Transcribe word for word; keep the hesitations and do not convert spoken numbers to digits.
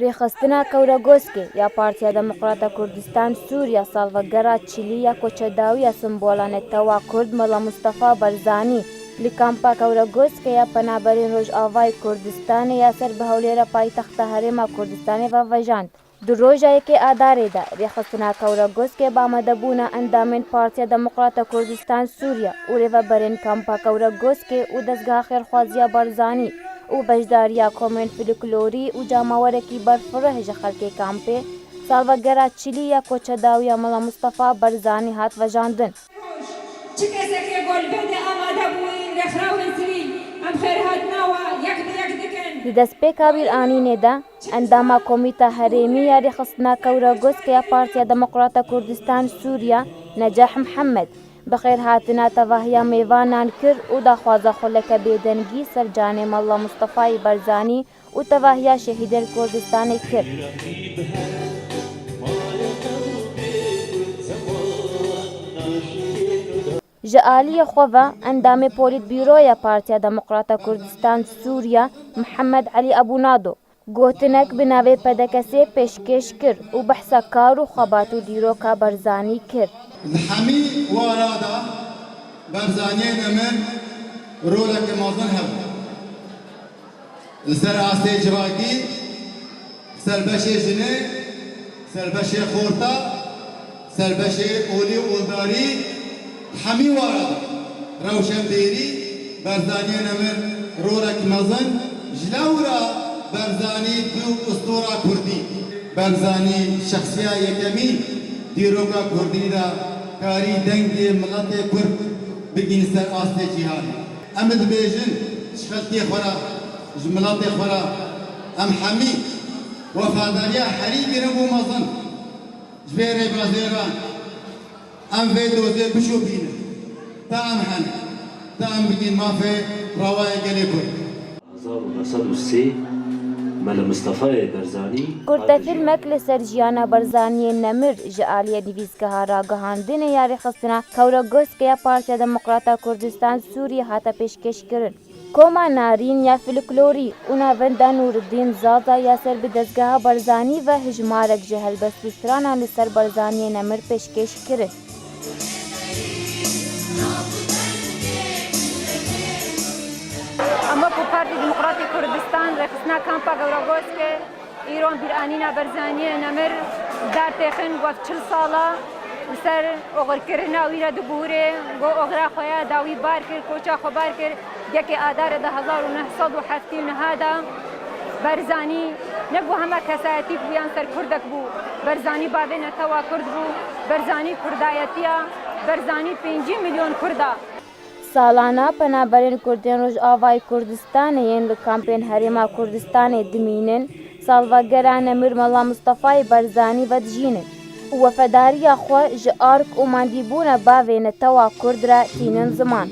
Rêxistina Kewregoskê ya Partiya Demokrata Kurdistan Sûriya salvegera çilî ya koçedawiya simbola netewa Kurd Mela Mustafa Barzanî li kampa Kewregoskê ya Penaberên Rojavayê Kurdistanê ya ser bi hewlêra paytexta Herêma Kurdistanê ve vejand. Di roja yekê Adarê de rêxistina Kewregoskê bi amadebûna endamên Partiya Demokrata Kurdistan Sûriya û rêveberên kampa Kewregoskê û dezgeha xêrxwaziya Barzanî û beşdariya komên folklorî û cemawerekî berfireh ji xelkê kampê salvegera çilî ya koçedawiya Mela Mustafa Barzanî hat vejandin. Çi kesekê golbê de amade bûyî, rêxrawên sivîl, em xêrhatina we yek bi yek dikin. Di destpêka bîranînê de endama Komîta Herêmî ya Rêxistina Kewregoskê ya Partiya Demokrata Kurdistan Sûriya Necah Mihemed bi xêrhatina tevahiya mêvanan kir û daxwaza xuleke bêdengî ser canê Mela Mustafayê Barzanî û tevahiya şehîdên Kurdistanê kir. Ji aliyê xwe ve endamê Polîtbîroya Partiya Demokrata Kurdistan Sûriya Mihemed Elî Ebûnado gotinek bi navê P D K S'ê pêşkêş kir û behsa kar û xebat û dîroka Barzanî kir. Li hemî wara de Barzaniyê nemir roleke mezin hebû. Li ser astê civakî, ser beşê jinê, ser beşê xorta, ser beşê olî û oldarî, hemî wara rewşenbîrî Barzaniyê nemir rolek mezin ji lewra Barzanî bû ustora kurdî. Barzanî şexsiya yekemî dîroka kurdî de karî dengê miletê kurd bigihîn ser astê cîhanê. Em dibêjin ji xelkê xwe re, ji miletê xwe re, em hemî wefadariya herî giring û mezin ji vê rêbazê re em vê dozê bişopînin. Ta em hene, ta em bigihîn mafê rewayê gelê kurd. Hezar û neh sed û sê Mele Mistefayê Barzanî Kurtefîlmek li ser jiyana Barzaniyê Nemir ji aliyê nivîsgeha ragihandinê ya rêxistina Kewregoskê ya Partiya Demokrata Kurdistan Sûriyê hate pêşkêşkirin. Koma Narîn ya Folklorî û Navenda Nûriddîn Zaza ya ser bi dezgeha Barzanî ve hijmarek ji helbest û stranan li ser Barzaniyê Nemir pêşkêş kirin. Em wekî Partî Demokratîk Kurdistan rêxistina kampa Gewregoskê îro bîranîna Barzaniyê Nemir dar têxin ku ev çil sal e li ser oxirkirina wî re diguhurê, ku oxira xwe ya dawî bar kir, koça xwe bar kir. Yekê Adarê di hezar û neh sed û heftê û neh de Barzanî ne ku hema kesayetî bû yan ser kurdek bû. Barzanî bavê netewa kurd bû. Barzanî kurdayetiya, Barzanî pêncî milyon kurd e. Salana penaberên Kurdên Rojavayê Kurdistanê yên li kampên Herêma Kurdistanê dimînin, salvegera Nemir Mela Mistefayê Barzanî vedijînin û wefedariya xwe ji ark û mandîbûna bavê netewa kurd re tînin ziman.